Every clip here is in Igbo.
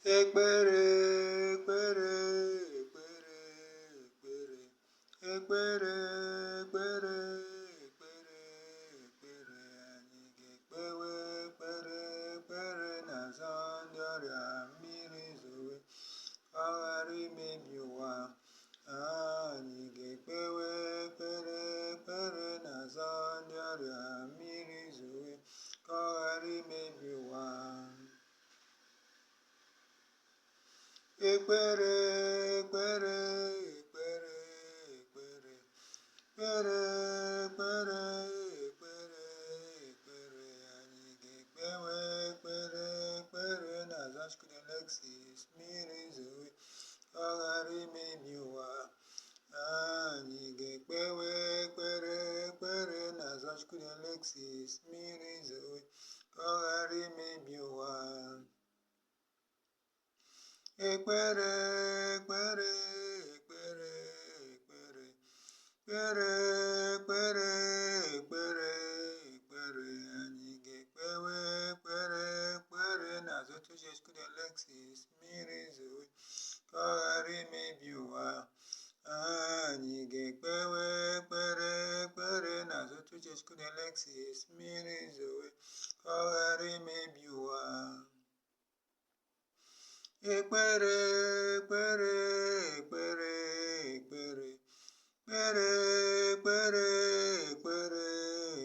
Ekpere, ekpere, ekpere, ekpere, ekpere, ekpere, ekpere, ekpere, anyị ga-ekpewe ekpere, ekpere n'azọ ndị ọrịa mmiri zowe, ka ọ ghara imebi ụwa. Anyị ga-ekpewe ekpere, ekpere n'azọ ndị ọrịa mmiri zowe, ka ọ ghara imebi ụwa. Ekpere, ekpere, ekpere, ekpere, ekpere, ekpere, ekpere, ekpere, anyị ga-ekpewe ekpere, ekpere n'azọ Chukwudi Alexis mmiri zowe, ka ọ ghara imebi ụwa. Anyị ga-ekpewe ekpere, ekpere n'azọ Chukwudi Alexis mmiri zowe, ka ọ ghara imebi ụwa. Ekpere, ekpere, ekpere, ekpere, ekpere, ekpere, ekpere, ekpere, anyị ga-ekpewe ekpere, ekpere n'azụ Chukwudi Alexis mmiri zowe, ka ọ ghara imebi ụwa. Anyị ga-ekpewe ekpere, ekpere n'azụ Chukwudi Alexis mmiri zowe, ka ọ ghara imebi ụwa. Ekpere, ekpere, ekpere, ekpere, ekpere, ekpere, ekpere,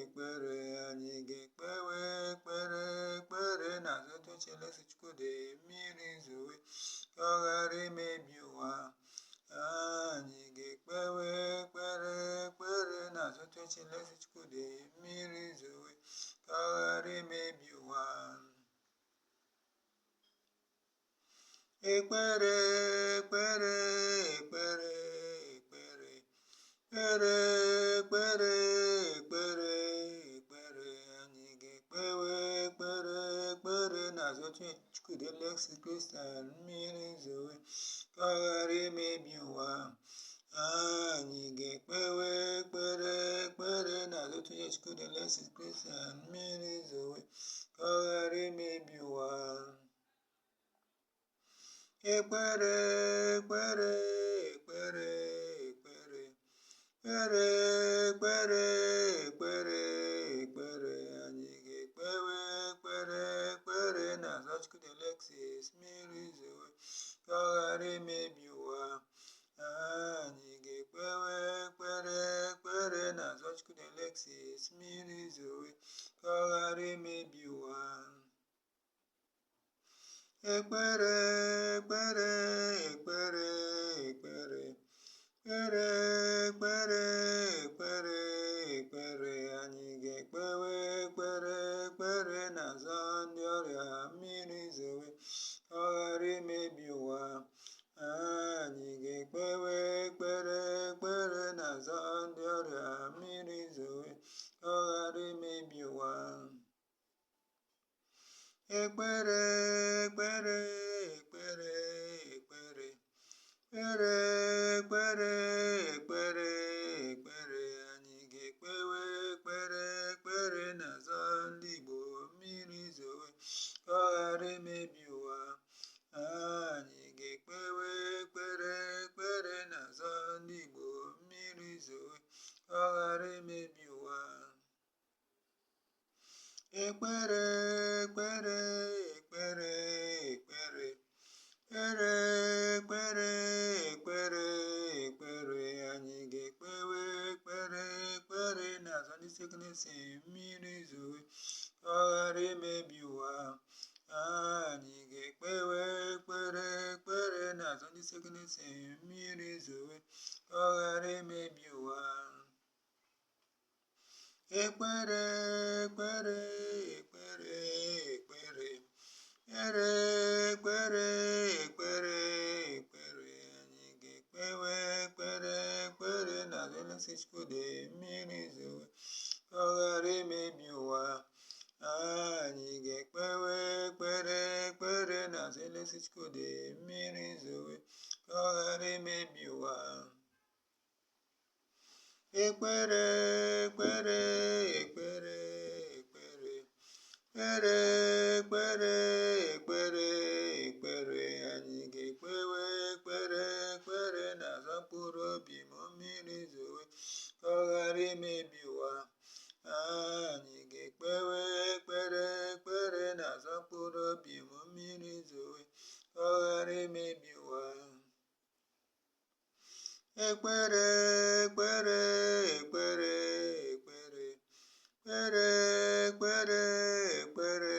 ekpere, anyị ga-ekpewe ekpere, ekpere n'azụ Alexis Chukwudi mmiri zowe, ka ọ ghara imebi ụwa. Anyị ga-ekpewe ekpere, ekpere n'azụ Alexis Chukwudi mmiri zowe, ka ọ ghara imebi ụwa. Ekpere, ekpere, ekpere, ekpere, ekpere, ekpere, ekpere, ekpere, anyị ga-ekpewe ekpere, ekpere n'azụ Chukwudi Alexis Christian mmiri zowe, ka ọ ghara imebi ụwa. Anyị ga-ekpewe ekpere, ekpere n'azụ Chukwudi Alexis Christian mmiri zowe, ka ọ ghara imebi ụwa. Ekpere, ekpere, ekpere, ekpere, ekpere, ekpere, ekpere, ekpere, anyị ga-ekpewe ekpere, ekpere n'azụ Chukwudi Alexis mmiri zowe, ka ọ ghara imebi ụwa. Anyị ga-ekpewe ekpere, ekpere n'azụ Chukwudi Alexis mmiri zowe, ka ọ ghara imebi ụwa. Ekpere, ekpere, ekpere, ekpere, ekpere, ekpere, ekpere, ekpere, anyị ga-ekpewe ekpere, ekpere n'azọ ndị ọrịa mmiri zowe, ka ọ ghara imebi ụwa. Anyị ga-ekpewe ekpere, ekpere n'azọ ndị ọrịa mmiri zowe, ka ọ ghara imebi ụwa. Ekpere, ekpere, ekpere, ekpere, ekpere, ekpere, ekpere, ekpere, anyị ga-ekpewe ekpere, ekpere n'azọ ndị Igbo mmiri zowe, ka ọ ghara imebi ụwa. Anyị ga-ekpewe ekpere, ekpere n'azọ ndị Igbo mmiri zowe, ka ọ ghara imebi ụwa. Ekpere, ekpere, ekpere, ekpere, ekpere, ekpere, ekpere, ekpere, anyị ga-ekpewe ekpere, ekpere n'azọ ndị sickness mmiri zowe, ka ọ ghara imebi ụwa. Anyị ga-ekpewe ekpere, ekpere n'azọ ndị sickness mmiri zowe, ka ọ ghara imebi ụwa. Ekpere, ekpere, ekpere, ekpere, ekpere, ekpere, ekpere, ekpere, anyị ga-ekpewe ekpere, ekpere n'azụ Alexis Chukwudi mmiri zowe, ka ọ ghara imebi ụwa. Anyị ga-ekpewe ekpere, ekpere n'azụ Alexis Chukwudi mmiri zowe, ka ọ ghara imebi ụwa. Ekpere, ekpere, ekpere, ekpere, ekpere, ekpere, ekpere, ekpere, mkpụrụ obi m mmiri zowe, ka ọ ghara imebi ụwa. Ekpere, ekpere, ekpere, ekpere, ekpere, ekpere, ekpere,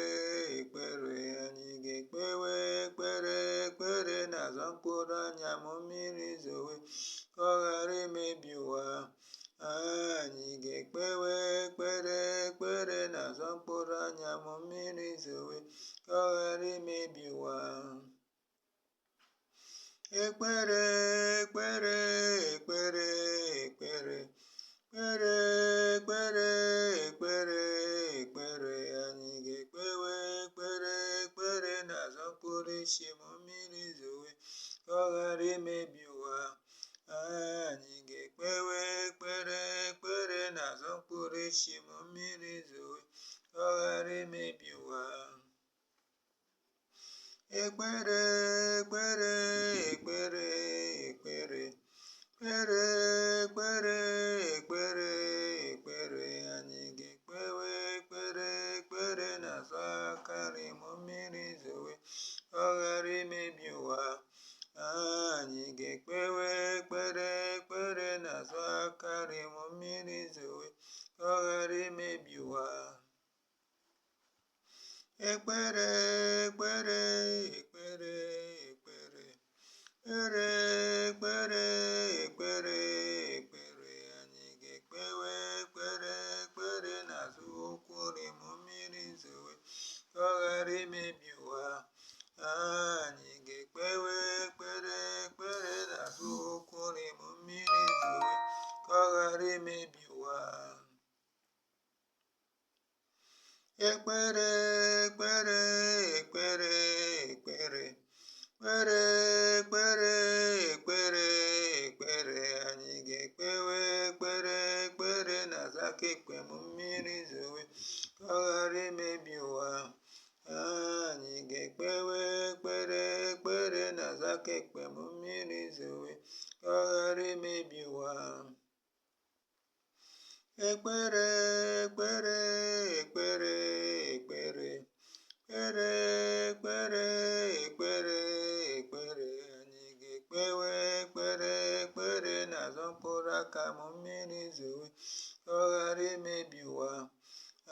ekpere, anyị ga-ekpewe ekpere, ekpere n'azọ mkpụrụ anya m mmiri zowe, ka ọ ghara imebi ụwa. Anyị ga-ekpewe ekpere, ekpere n'azọ mkpụrụ anya m mmiri zowe, ka ọ ghara imebi ụwa. Ekpere, ekpere, ekpere, ekpere, ekpere, ekpere, ekpere, ekpere, anyị ga-ekpewe ekpere, ekpere n'azọ mkpụrụ isi m mmiri zowe, ka ọ ghara imebi ụwa. Anyị ga-ekpewe ekpere, ekpere n'azọ mkpụrụ isi m mmiri zowe, ka ọ ghara imebi ụwa. Ekpere, ekpere, ekpere, ekpere, ekpere, ekpere, ekpere, ekpere, anyị ga-ekpewe ekpere, ekpere n'azọ akarị m mmiri zowe, ka ọ ghara imebi ụwa. Anyị ga-ekpewe ekpere, ekpere n'azọ akarị m mmiri zowe, ka ọ ghara imebi ụwa. Ekpere, ekpere, ekpere, ekpere, ekpere, ekpere, ekpere, ekpere, anyị ga-ekpewe ekpere, ekpere n'azụ ụkwụ m mmiri zowe, ka ọ ghara imebi ụwa. Anyị ga-ekpewe ekpere, ekpere n'azụ ụkwụ m mmiri zowe, ka ọ ghara imebi ụwa. Ekpere, ekpere, ekpere, ekpere, ekpere, ekpere, ekpere, ekpere, anyị ga-ekpewe ekpere, ekpere n'azọ aka ekpe m mmiri zowe, ka ọ ghara imebi ụwa. Anyị ga-ekpewe ekpere, ekpere n'azọ aka ekpe m mmiri zowe, ka ọ ghara imebi ụwa. Ekpere, ekpere, ekpere, ekpere, ekpere, ekpere, ekpere, ekpere, anyị ga-ekpewe ekpere, ekpere n'azọ mkpụrụ aka m mmiri zowe, ka ọ ghara imebi ụwa.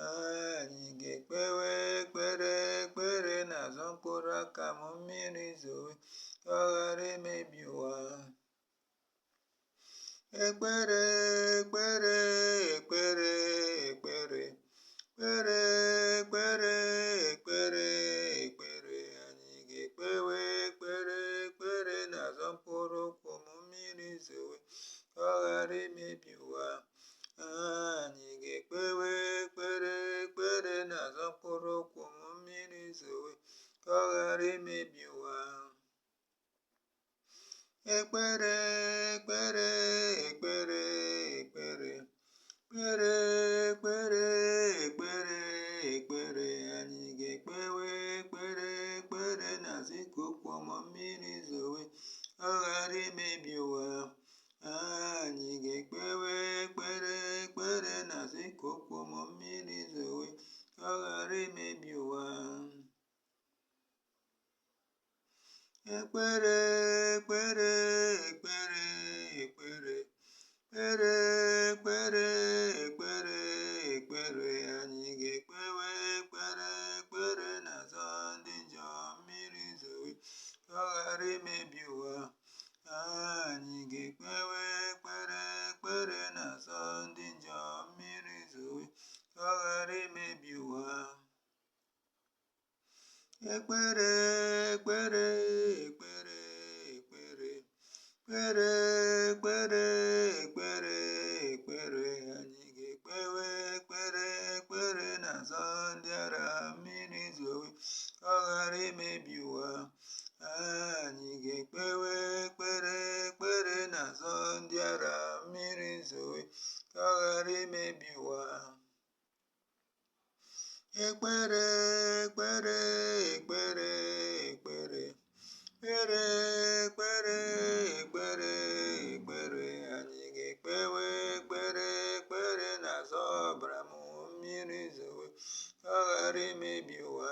Anyị ga-ekpewe ekpere, ekpere n'azọ mkpụrụ aka m mmiri zowe, ka ọ ghara imebi ụwa. Ekpere, ekpere, ekpere, ekpere, ekpere, ekpere, ekpere, ekpere, anyị ga-ekpewe ekpere, ekpere n'azọ mkpụrụ ụkwụ m mmiri zowe, ka ọ ghara imebi ụwa. Anyị ga-ekpewe ekpere, ekpere n'azọ mkpụrụ ụkwụ m mmiri zowe, ka ọ ghara imebi ụwa. Ekpere, ekpere, ekpere, ekpere, ekpere, ekpere, ekpere, ekpere, anyị ga-ekpewe ekpere, ekpere n'azụ ikuku m mmiri zowe, ka ọ ghara imebi ụwa. Anyị ga-ekpewe ekpere, ekpere n'azụ ikuku m mmiri zowe, ka ọ ghara imebi ụwa. Ekpere, ekpere, ekpere, ekpere, ekpere, ekpere, ekpere, ekpere, anyị ga-ekpewe ekpere, ekpere n'azọ ndị njọ mmiri zowe, ka ọ ghara imebi ụwa. Anyị ga-ekpewe ekpere, ekpere n'azọ ndị njọ mmiri zowe, ka ọ ghara imebi ụwa. Ekpere, ekpere, ekpere, ekpere, ekpere, ekpere, ekpere, ekpere, anyị ga-ekpewe ekpere, ekpere n'azọ ndị ara mmiri zowe, ka ọ ghara imebi ụwa. Anyị ga-ekpewe ekpere, ekpere n'azọ ndị ara mmiri zowe, ka ọ ghara imebi ụwa. Ekpere, ekpere, ekpere, ekpere, ekpere, ekpere, ekpere, ekpere, anyị ga-ekpewe ekpere, ekpere n'azọ ọbara m mmiri zowe, ka ọ ghara imebi ụwa.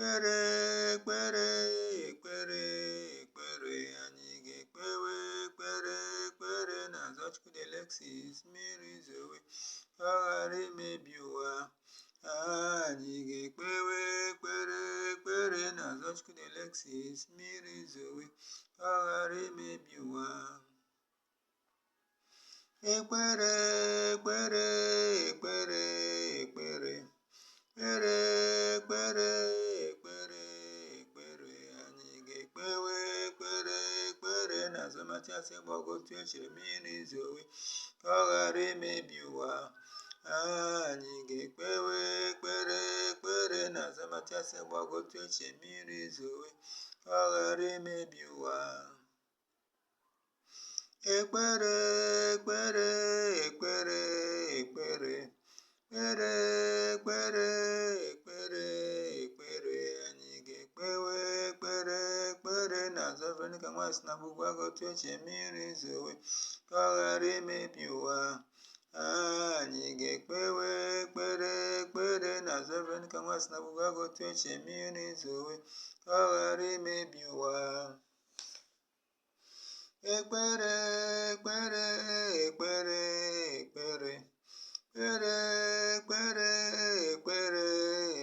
Ekpere, ekpere, ekpere, ekpere, anyị ga-ekpewe ekpere, ekpere n'azọ Chukwudi Alexis, mmiri zowe ka ọ ghara imebi ụwa. Anyị ga-ekpewe ekpere, ekpere n'azọ Chukwudi Alexis, mmiri zowe ka ọ ghara imebi ụwa. Ekpere, ekpere, ekpere, ekpere, ekpere, ekpere, ekpere, ekpere, anyị ga-ekpewe ekpere, ekpere n'azọ Matias Egbeọgụ otu echere mmiri zowe ka ọ ghara imebi ụwa. Anyị ga-ekpewe ekpere, ekpere n'azọ Matias Egbeọgụ otu eche mmiri zowe ka ọ ghara imebi ụwa. Ekpere, ekpere, ekpere, ekpere, ekpere, ekpere, ekpere, ekpere, anyị ga-ekpewe ekpere, ekpere n'azọ Veronica Nwaanyị na Agbụgbọ otu eche mmiri zowe ka ọ ghara imebi ụwa. Anyị ga-ekpewe ekpere, ekpere n'azọ Veronica Nwaanyị na Agbụgbọ otu eche mmiri zowe ka ọ ghara imebi ụwa. Ekpere, ekpere, ekpere, ekpere, ekpere, ekpere, ekpere,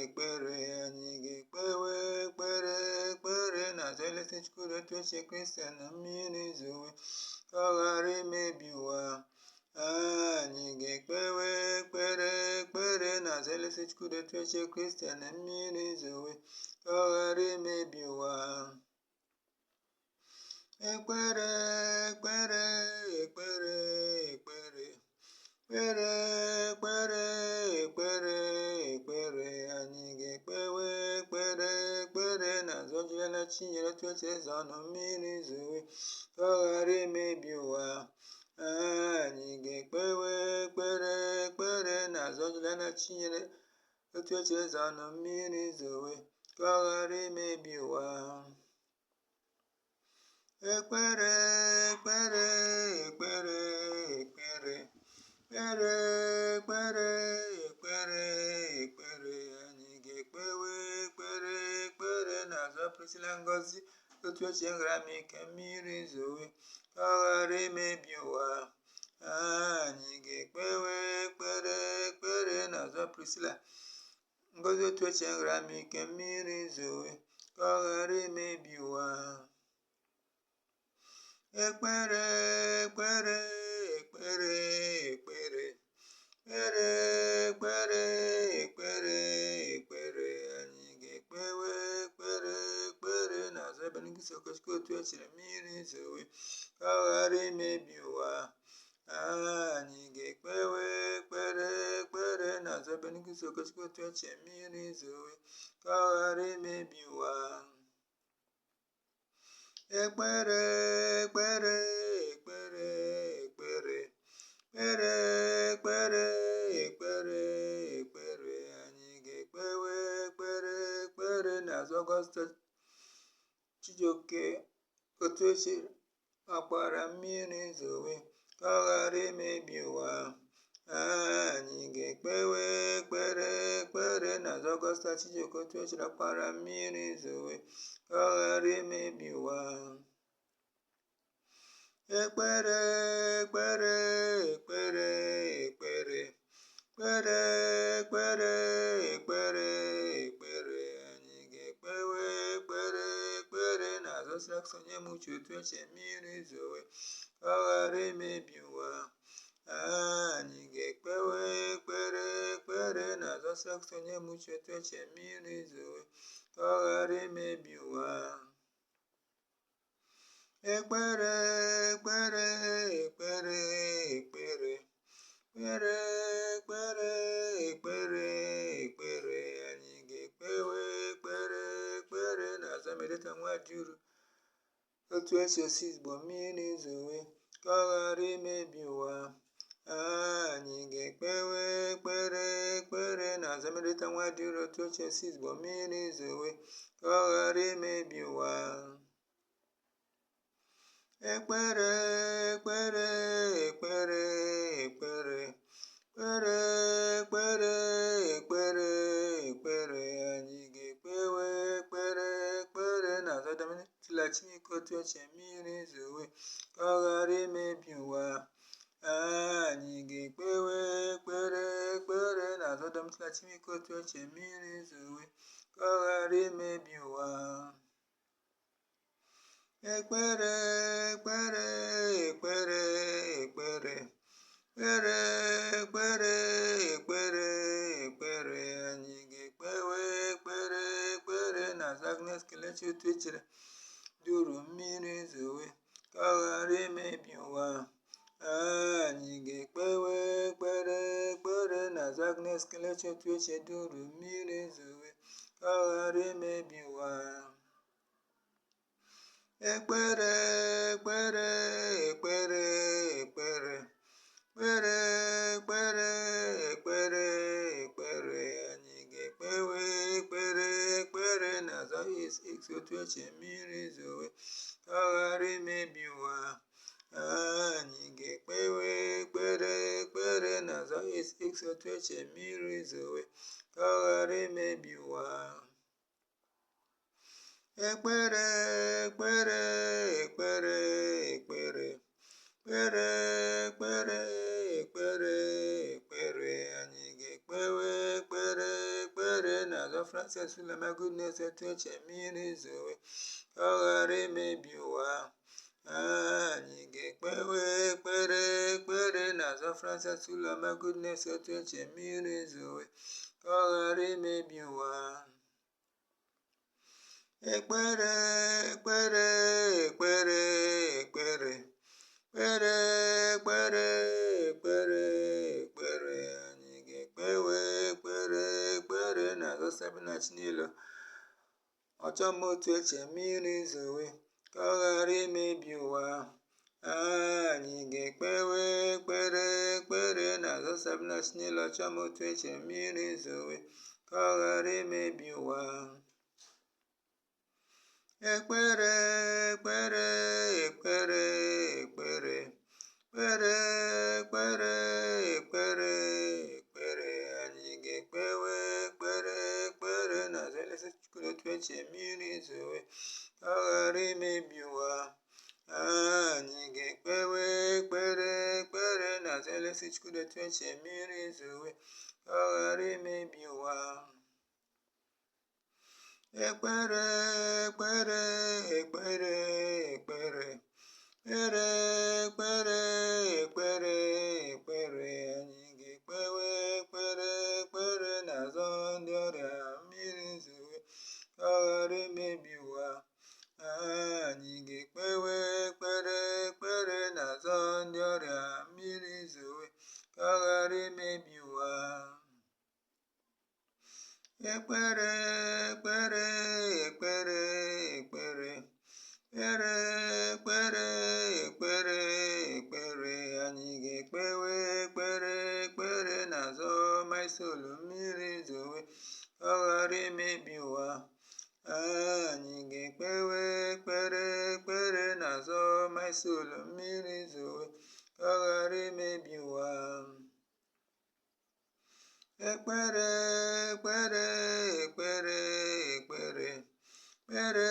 ekpere, anyị ga-ekpewe ekpere, ekpere n'azọ Elesi Chukwudi otu eche Kristian na mmiri zowe ka ọ ghara imebi ụwa. Anyị ga-ekpewe ekpere, ekpere n'azọ Elesi Chukwudi otu eche Kristian na mmiri zowe ka ọ ghara imebi ụwa. Ekpere, ekpere, ekpere, ekpere, ekpere, ekpere, ekpere, ekpere, anyị ga-ekpewe ekpere, ekpere n'azọ Juliana Chinyere otu eche eze ọnụ mmiri zowe ka ọ ghara imebi ụwa. Anyị ga-ekpewe ekpere, ekpere n'azọ Juliana Chinyere otu eche eze ọnụ mmiri zowe ka ọ ghara imebi ụwa. Ekpere, ekpere, ekpere, ekpere, ekpere, ekpere, ekpere, ekpere, anyị ga-ekpewe ekpere, ekpere n'azọ Priscilla Ngozi otu eche Ngaramike mmiri zowe ka ọ ghara imebi ụwa. Anyị ga-ekpewe ekpere, ekpere n'azọ Priscilla Ngozi otu eche Ngaramike mmiri zowe ka ọ ghara imebi ụwa. Ekpere, ekpere, ekpere, ekpere, ekpere, ekpere, ekpere, ekpere, anyị ga-ekpewe ekpere, ekpere n'azọ Ebenezer Okechukwu otu echere mmiri zowe ka ọ ghara imebi ụwa. Anyị ga-ekpewe ekpere, ekpere n'azọ Ebenezer Okechukwu otu eche mmiri zowe ka ọ ghara imebi ụwa. Ekpere, ekpere, ekpere, ekpere, ekpere, ekpere, ekpere, ekpere, anyị ga-ekpewe ekpere, ekpere n'azọ Ọgọstọs Chijioke otu eche ọkpara mmiri zowe ka ọ ghara imebi ụwa. Anyị ga-ekpewe ekpere, ekpere n'azọ Ọgọstọs Chijioke otu eche ọkpara mmiri zowe ka ọ ghara imebi ụwa. Ekpere, ekpere, ekpere, ekpere, ekpere, ekpere, ekpere, ekpere, anyị ga-ekpewe ekpere, ekpere n'azọ Saxon Onyemuche otu eche mmiri zowe ka ọ ghara imebi ụwa. Anyị ga-ekpewe ekpere, ekpere n'azọ Saxon Onyemuche otu eche mmiri zowe ka ọ ghara imebi ụwa. Ekpere, ekpere, ekpere, ekpere, ekpere, ekpere, ekpere, ekpere, anyị ga-ekpewe ekpere, ekpere n'azọ Melita Nwajuru otu esi osi Igbo mmiri zowe ka ọ ghara imebi ụwa. Anyị ga-ekpewe ekpere, ekpere n'azọ Melita Nwajuru otu esi osi Igbo mmiri zowe ka ọ ghara imebi ụwa. Ekpere, ekpere, ekpere, ekpere, ekpere, ekpere, ekpere, ekpere, anyị ga-ekpewe Chineke otu eche mmiri zowe ka ọ ghara imebi ụwa. Anyị ga-ekpewe ekpere ekpere n'azụ ọdọ m Chineke otu eche mmiri zowe ka ọ ghara imebi ụwa. Ekpere ekpere ekpere ekpere ekpere ekpere ekpere ekpere anyị ga-ekpewe ekpere ekpere n'azụ Agnes Kelechi otu echere duru mmiri zowe ka ọ ghara imebi ụwa. Anyị ga-ekpewe ekpere ekpere n'azụ Agnes Kelechi otu eche duru mmiri zowe ka ọ ghara imebi ụwa. Ekpere ekpere ekpere ekpere ekpere ekpere ekpere ekpere anyị ga-ekpewe ekpere ekpere n'azụ X otu eche mmiri zowe ka ọ ghara imebi ụwa. Anyị ga-ekpewe ekpere ekpere n'azụ X otu eche mmiri zowe ka ọ ghara imebi ụwa. Ekpere ekpere ekpere ekpere ekpere ekpere ekpere ekpere anyị ga-ekpewe ekpere ekpere n'azụ Frances Uloma Goodness otu eche mmiri zowe ka ọ ghara imebi ụwa. Anyị ga-ekpewe ekpere ekpere n'azụ Frances Uloma Goodness otu eche mmiri zowe ka ọ ghara imebi ụwa. Ekpere ekpere ekpere ekpere ekpere ekpere ekpere ekpere anyị ga-ekpewe ekpere ekpere n'azụ Sabina Chinelo ọchọmma otu eche mmiri zowe ka ọ ghara imebi ụwa. Anyị ga-ekpewe ekpere ekpere n'azụ Sabina Chinelo ọchọmma otu eche mmiri zowe ka ọ ghara imebi ụwa. Ekpere ekpere ekpere ekpere ekpere ekpere ekpere ekpere anyị ga-ekpewe ekpere ekpere n'azụ Elesi Chukwu otu eche mmiri zowe ka ọ ghara imebi ụwa. Anyị ga-ekpewe ekpere ekpere n'azụ Elesi Chukwu otu eche mmiri zowe ka ọ ghara imebi ụwa. Ekpere ekpere ekpere ekpere ekpere ekpere ekpere ekpere anyị ga-ekpewe ekpere ekpere n'azụ ndị ọrịa mmiri zowe ka ọ ghara imebi ụwa. Anyị ga-ekpewe ekpere ekpere n'azụ ndị ọrịa mmiri zowe ka ọ ghara imebi ụwa. Ekpere ekpere ekpere ekpere ekpere ekpere ekpere ekpere anyị ga-ekpewe ekpere ekpere n'azụ Maịsolu mmiri zowe ka ọ ghara imebi ụwa. Anyị ga-ekpewe ekpere ekpere n'azụ Maịsolu mmiri zowe ka ọ ghara imebi ụwa. Ekpere ekpere ekpere ekpere ekpere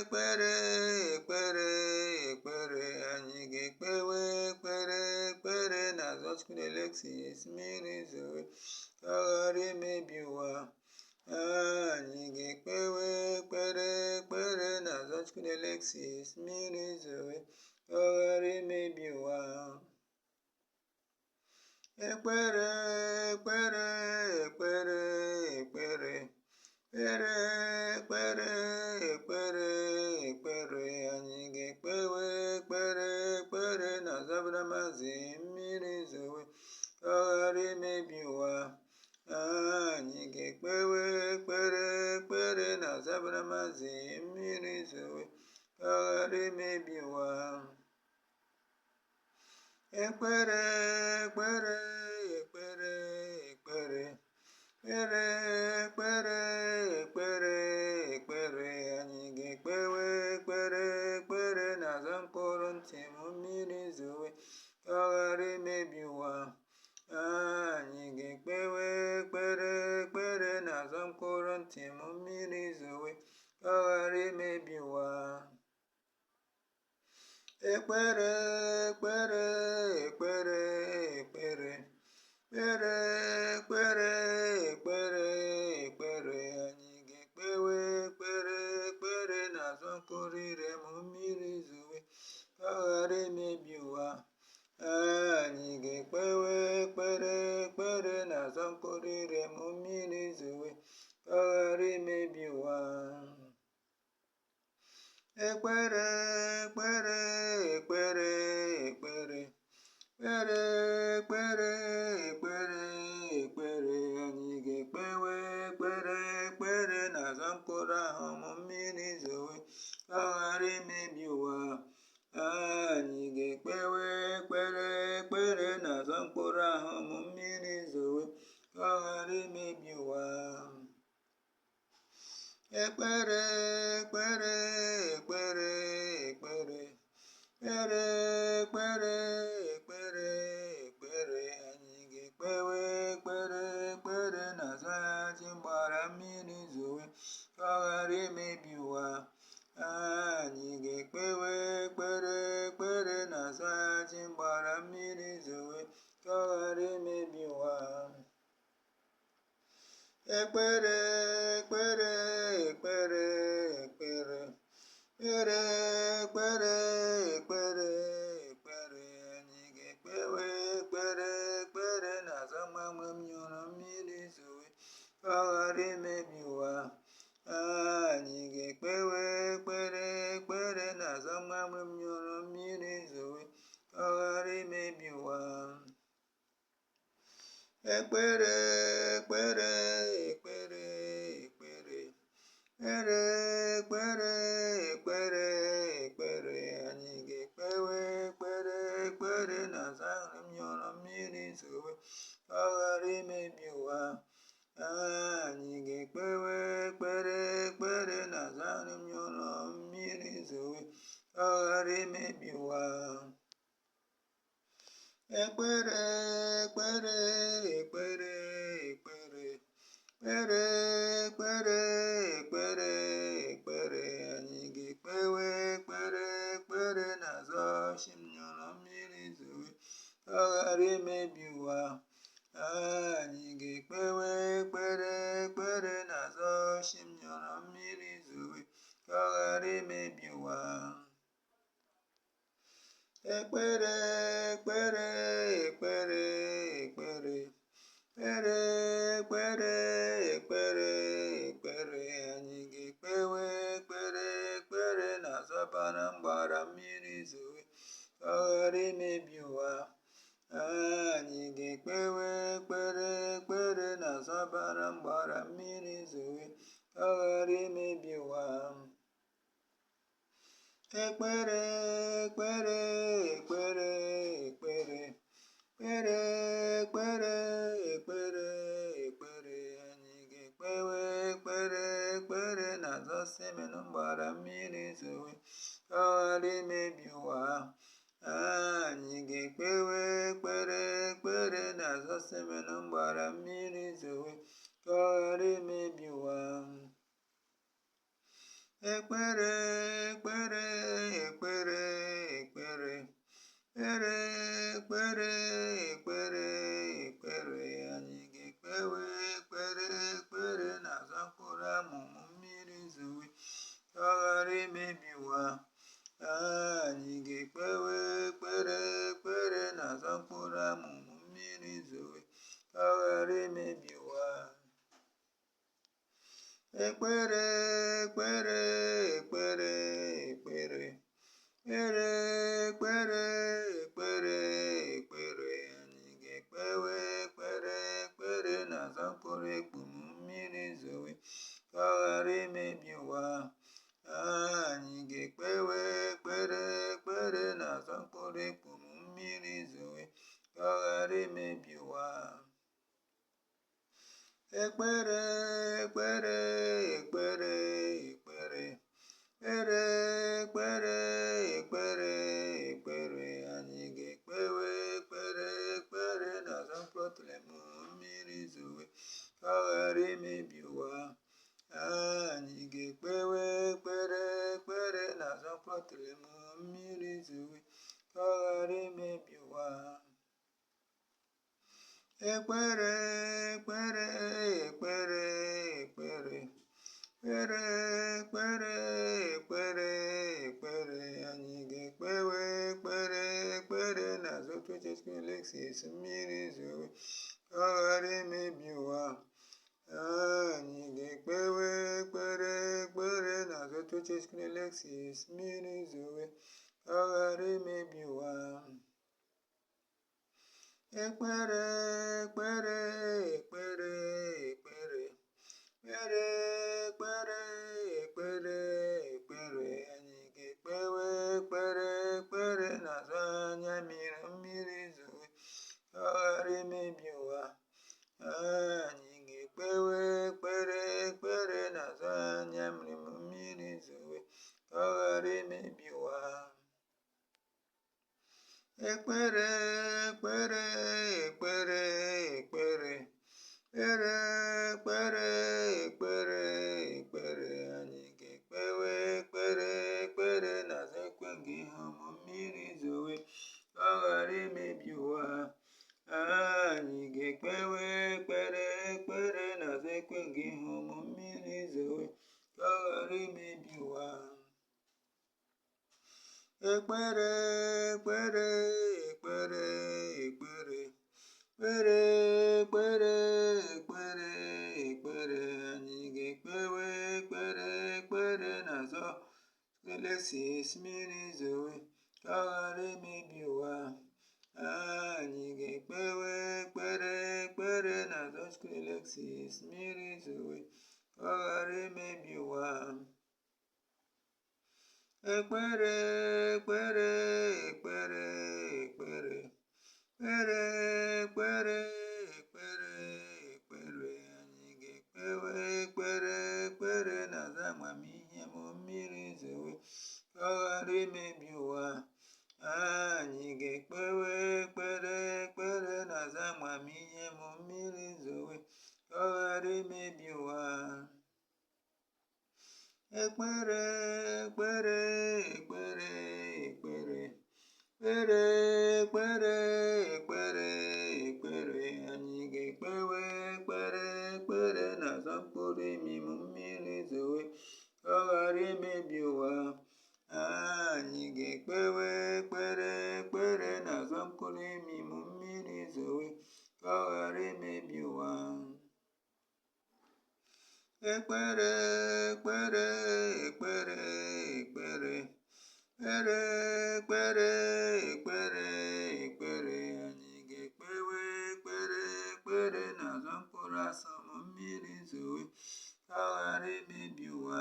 ekpere ekpere ekpere anyị ga-ekpewe ekpere ekpere n'azụ Chukwu Alexis mmiri zowe ka ọ ghara imebi ụwa. Anyị ga-ekpewe ekpere ekpere n'azụ Chukwu Alexis mmiri zowe ka ọ ghara imebi ụwa. Ekpere ekpere ekpere ekpere ekpere ekpere ekpere ekpere anyị ga-ekpewe ekpere ekpere n'azụ Abramazi mmiri zowe ka ọ ghara imebi ụwa. Anyị ga-ekpewe ekpere ekpere n'azụ Abramazi mmiri zowe ka ọ ghara imebi ụwa. Ekpere ekpere ekpere ekpere ekpere ekpere ekpere ekpere anyị ga-ekpewe ekpere ekpere n'azụ mkpụrụ ntị m mmiri zowe ka ọ ghara imebi ụwa. Anyị ga-ekpewe ekpere ekpere n'azụ mkpụrụ ntị m mmiri zowe ka ọ ghara imebi ụwa. Ekpere, ekpere, ekpere, ekpere, ekpere, ekpere, ekpere, ekpere, anyị ga-ekpewe ekpere, ekpere n'azụ mkpụrụ ire m mmiri zowe, ka ọ ghara imebi ụwa. Anyị ga-ekpewe ekpere, ekpere n'azụ mkpụrụ ire m mmiri zowe, ka ọ ghara imebi ụwa. Ekpere, ekpere, ekpere, ekpere, ekpere, ekpere, ekpere, ekpere, anyị ga-ekpewe ekpere, ekpere n'azụ mkpụrụ ahụ m mmiri zowe, ka ọ ghara imebi ụwa. Anyị ga-ekpewe ekpere, ekpere n'azụ mkpụrụ ahụ m mmiri zowe, ka ọ ghara imebi ụwa. Ekpere, ekpere, ekpere, ekpere, ekpere, ekpere, ekpere, ekpere, anyị ga-ekpewe ekpere, ekpere n'azụ ji gbara mmiri zowe, ka ọ ghara imebi ụwa. Anyị ga-ekpewe ekpere, ekpere n'azụ ji gbara mmiri zowe, ka ọ ghara imebi ụwa. Ekpere, ekpere, ekpere, ekpere, ekpere, ekpere, ekpere, ekpere, anyị ga-ekpewe ekpere, ekpere n'azụ mgbanwe m nyụrụ mmiri zowe, ka ọ ghara imebi ụwa. Anyị ga-ekpewe ekpere, ekpere n'azụ mgbanwe m nyụrụ mmiri zowe, ka ọ ghara imebi ụwa. Ekpere, ekpere, ekpere, ekpere, ekpere, ekpere, ekpere, ekpere, anyị ga-ekpewe ekpere, ekpere n'azụ ahụ m nyụrụ mmiri zowe, ka ọ ghara imebi ụwa. Anyị ga-ekpewe ekpere, ekpere n'azụ ahụ m nyụrụ mmiri zowe, ka ọ ghara imebi ụwa. Ekpere, ekpere, ekpere, ekpere, ekpere, ekpere, ekpere, ekpere, anyị ga-ekpewe ekpere, ekpere n'azụ chi m nyụrụ mmiri zowe, ka ọ ghara imebi ụwa. Anyị ga-ekpewe ekpere, ekpere n'azụ chi m nyụrụ mmiri zowe, ka ọ ghara imebi ụwa. Ekpere, ekpere, ekpere, ekpere, ekpere, ekpere, ekpere, ekpere, anyị ga-ekpewe ekpere, ekpere n'azụ ọbara mgbara mmiri zowe, ka ọ ghara imebi ụwa. Anyị ga-ekpewe ekpere, ekpere n'azụ ọbara mgbara mmiri zowe, ka ọ ghara imebi ụwa. Ekpere, ekpere, ekpere, ekpere, ekpere, ekpere, ekpere, ekpere, anyị ga-ekpewe ekpere, ekpere n'azụ simen gbara mmiri zowe, ka ọ ghara imebi ụwa. Anyị ga-ekpewe ekpere, ekpere n'azụ simen gbara mmiri zowe, ka ọ ghara imebi ụwa. Ekpere, ekpere, ekpere, ekpere, ekpere, ekpere, ekpere, ekpere, anyị ga-ekpewe ekpere, ekpere n'azụ mkpụrụ amụmụ mmiri zowe, ka ọ ghara imebi ụwa. Anyị ga-ekpewe ekpere, ekpere n'azụ mkpụrụ amụmụ mmiri zowe, ka ọ ghara imebi ụwa. Ekpere, ekpere, ekpere, ekpere, ekpere, ekpere, ekpere, ekpere, anyị ga-ekpewe ekpere, ekpere n'azụ mkpụrụ ekpum mmiri zowe, ka ọ ghara imebi ụwa. Anyị ga-ekpewe ekpere, ekpere n'azụ mkpụrụ ekpum mmiri zowe, ka ọ ghara imebi ụwa. Ekpere, ekpere, ekpere, ekpere, ekpere, ekpere, ekpere, ekpere, anyị ga-ekpewe ekpere, ekpere n'azụ mkpụrụ mmiri zowe, ka ọ ghara imebi ụwa. Anyị ga-ekpewe ekpere, ekpere n'azụ mkpụrụ mmiri zowe, ka ọ ghara imebi ụwa. Ekpere, ekpere, ekpere, ekpere, ekpere, ekpere, ekpere, ekpere, anyị ga-ekpewe ekpere, ekpere n'azụ 2026, mmiri zowe ka ọ ghara imebi ụwa. Anyị ga-ekpewe ekpere, ekpere n'azụ 2026, mmiri zowe ka ọ ghara imebi ụwa. Ekpere, ekpere, ekpere, ekpere, ekpere, ekpere, ekpere, ekpere, anyị ga-ekpewe ekpere, ekpere n'azụ anya mmiri, mmiri zowe ka ọ ghara imebi ụwa. Anyị ga-ekpewe ekpere, ekpere n'azụ anya mmiri, mmiri zowe ka ọ ghara imebi ụwa. Ekpere, ekpere, ekpere, ekpere, ekpere, ekpere, ekpere, ekpere, anyị ga-ekpewe ekpere, ekpere n'azụ ekwe gị ihe ụmụ mmiri zowe ka ọ ghara imebi ụwa. Anyị ga-ekpewe ekpere, ekpere n'azụ ekwe gị ihe ụmụ mmiri zowe ka ọ ghara imebi ụwa. Ekpere, ekpere, ekpere, ekpere, ekpere, ekpere, ekpere, ekpere, anyị ga-ekpewe ekpere, ekpere n'azụ Elesis, mmiri zowe ka ọ ghara imebi ụwa. Anyị ga-ekpewe ekpere, ekpere n'azụ Elesis, mmiri zowe ka ọ ghara imebi ụwa. Ekpere, ekpere, ekpere, ekpere, ekpere, ekpere, ekpere, ekpere, anyị ga-ekpewe ekpere, ekpere n'azụ amamihe m, mmiri zowe ka ọ ghara imebi ụwa. Anyị ga-ekpewe ekpere, ekpere n'azụ amamihe m, mmiri zowe ka ọ ghara imebi ụwa. Ekpere, ekpere, ekpere, ekpere, ekpere, ekpere, ekpere, ekpere, anyị ga-ekpewe ekpere, ekpere n'azụ mkpụrụ imi m, mmiri zowe ka ọ ghara imebi ụwa. Anyị ga-ekpewe ekpere, ekpere n'azụ mkpụrụ imi m, mmiri zowe ka ọ ghara imebi ụwa. Ekpere, ekpere, ekpere, ekpere, ekpere, ekpere, ekpere, ekpere, anyị ga-ekpewe ekpere, ekpere n'azụ mkpụrụ asọ m, mmiri zowe ka ọ ghara imebi ụwa.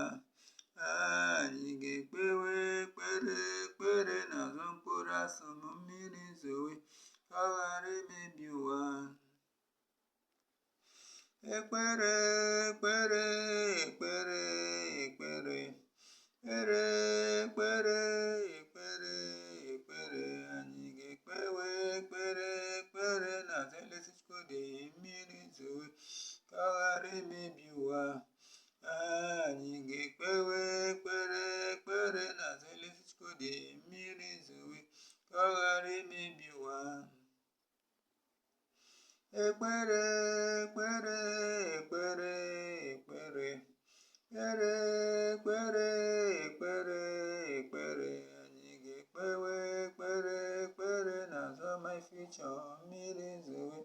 Anyị ga-ekpewe ekpere, ekpere n'azụ mkpụrụ asọ m, mmiri zowe ka ọ ghara imebi ụwa. Ekpere, ekpere, ekpere, ekpere, ekpere, ekpere, ekpere, ekpere, anyị ga-ekpewe ekpere, ekpere n'azụ Elesis, mmiri zowe ka ọ ghara imebi ụwa. Anyị ga-ekpewe ekpere, ekpere n'azụ Elesis, mmiri zowe ka ọ ghara imebi ụwa. Ekpere, ekpere, ekpere, ekpere, ekpere, ekpere, ekpere, ekpere, anyị ga-ekpewe ekpere, ekpere n'azụ my future, mmiri zowe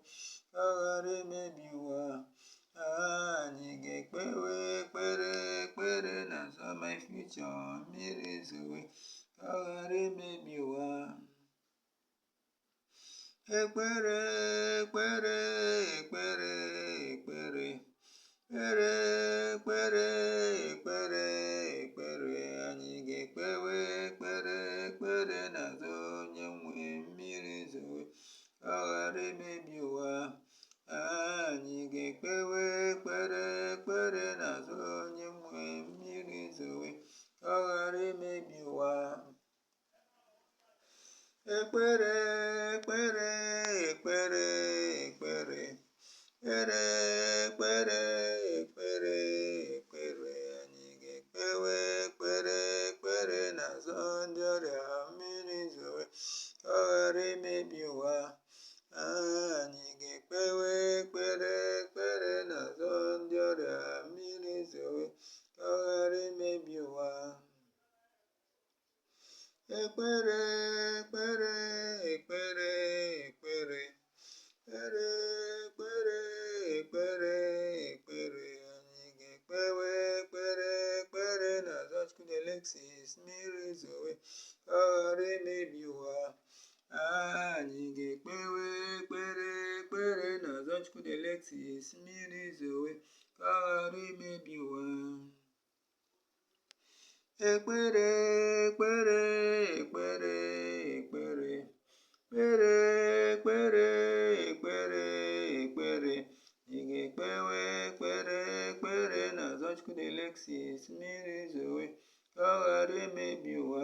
ka ọ ghara imebi ụwa. Anyị ga-ekpewe ekpere, ekpere n'azụ my future, mmiri zowe ka ọ ghara imebi ụwa. Ekpere, ekpere, ekpere, ekpere, ekpere, ekpere, ekpere, ekpere, anyị ga-ekpewe ekpere, ekpere n'azụ onye nwe, mmiri zowe ka ọ ghara imebi ụwa. Anyị ga-ekpewe ekpere, ekpere n'azụ onye nwe, mmiri zowe ka ọ ghara imebi ụwa. Ekpere, ekpere, ekpere, ekpere, ekpere, ekpere, ekpere, ekpere, anyị ga-ekpewe ekpere, ekpere n'azụ ndị ọrịa, mmiri zowe ka Ekpere, ekpere, ekpere, ekpere, ekpere, ekpere, ekpere, ekpere, anyị ga-ekpewe ekpere, ekpere na Chukwu Alexis, mmiri zowe ka ọ ghara imebi ụwa. Anyị ga-ekpewe ekpere, ekpere na Chukwu Alexis, mmiri zowe ka ọ ghara imebi ụwa. Ekpere, ekpere, ekpere, ekpere, ekpere, ekpere, ekpere, ekpere, ị ga-ekpewe ekpere, ekpere na Chukwu Alexis, mmiri zowe ka ọ ghara imebi ụwa.